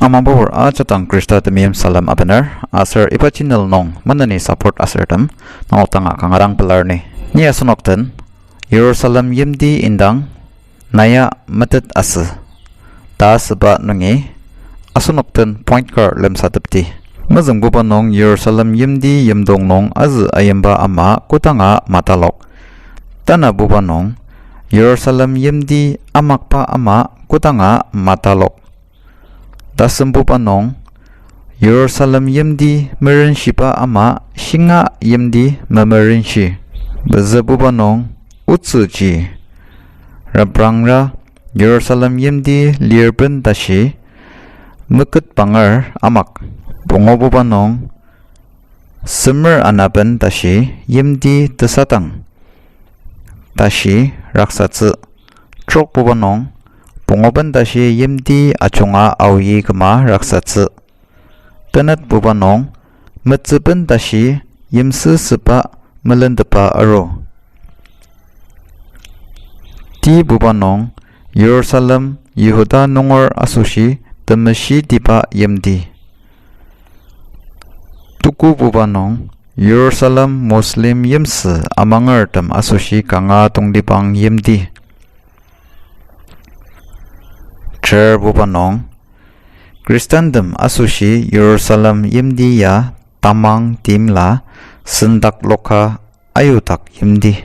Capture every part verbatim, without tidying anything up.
Amangba pur ajak dang Khrista temeim salem abener, aser iba channel nung maneni support asürtem, nenok danga kanga dang pelar ni. Ni asenok den, Jerusalem yimti indang, naya metet asü ta asüba nungi, asenok den point kar lemsatepdi. Mezüngbuba nung Jerusalem yimti yimdong nung azü ayimba ama kodanga matalok. Tanabuba nung, Jerusalem yimti amakba ama kodanga matalok. Tasembuba nung, Jerusalem yimti merenshiba ama shinga yimti memerenshi. Pezübuba nung, otsüji reprangra Jerusalem yimti lirben tashi meketbanger amak. Pungobuba nung, semer anaben tashi yimti tesadang tashi raksatsü. Trokbuba nung, pungoben tashi yimti ajunga aoyi küma raksatsü. Tenetbuba nung, metsüben tashi yimsüsüba melentepa aru. Tibuba nung, Jerusalem, Yihuda nunger asoshi temeshitiba yimti. Tukububa nung, Jerusalem Muslim yimsü amangertem asoshi kanga tongtibang yimti. Terbuba nung, Khristantem asoshi Jerusalem yimti ya tamang timla sendak loka ayudak yimti.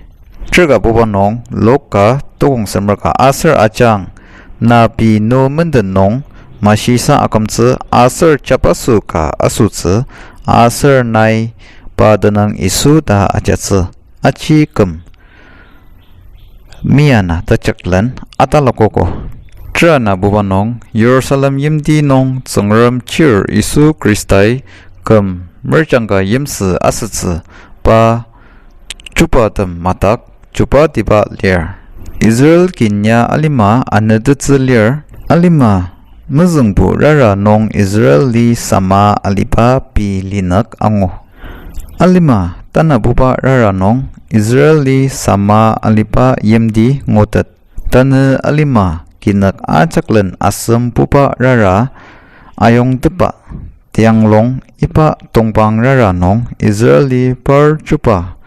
Terkabuba nung, Luka tukong semer ka aser ajang, na pei nu menden nung mashisa akümtsü aser jabaso ka asotsü, aser nai pa tenüng Yisu ta ajatsü. Aji küm miana tejeklen atalokogo. Teranabuba nung, Jerusalem yimti nung Tsüngrem chir Yisu Khristai küm merjangka yimsü asütsü, pa chubatem madak chubatiba lir. Israel kinia alima anetettsü lir. Alima mezüngbu rara nung Israel li sama aliba pei linük angu. Alima tanabuba rara nung Israel li sama aliba yimti ngutet. Tanü alima kinük ajaklen asembuba rara ayongtepa tianglung iba tongpang rara nung Israel li par chuba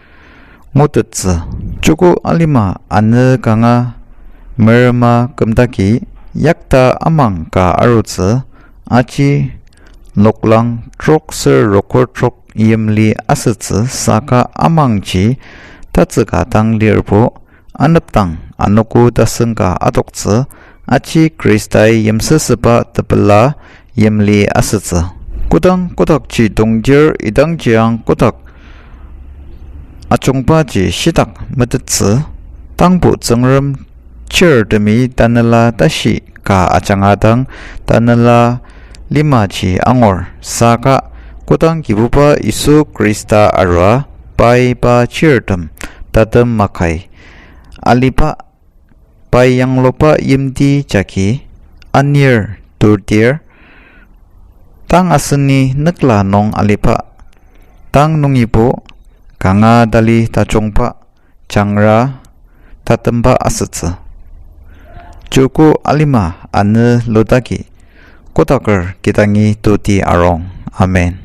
ngutettsü. Joko alima anü kanga merema kümdaki yakta amang ka arutsü, aji noklang trok ser rokor trok yimli asütsü saka amangji tatsüka dang lirbo, anepdang anogo tasen ka adoktsü, aji Khristai yimsüsüba tepela yimli asütsü. Kodang kodakji tongtir idangjiang kodak ajungbaji shitak metettsü, tangbo Tsüngrem chirtemi tanela tashi ka ajanga dang tanela limaji angur saka, kodang Kibuba Yisu Khrista arua, pai pa chirtem tatem makai aliba, pai yangluba yimti jagi anir turtir, tang aseni nükla nung aliba, tang nungibo kanga tali tajungba jangra tatemba asütsü. Joko alima anü ludaki kodaker kidangi toti arung. Amen.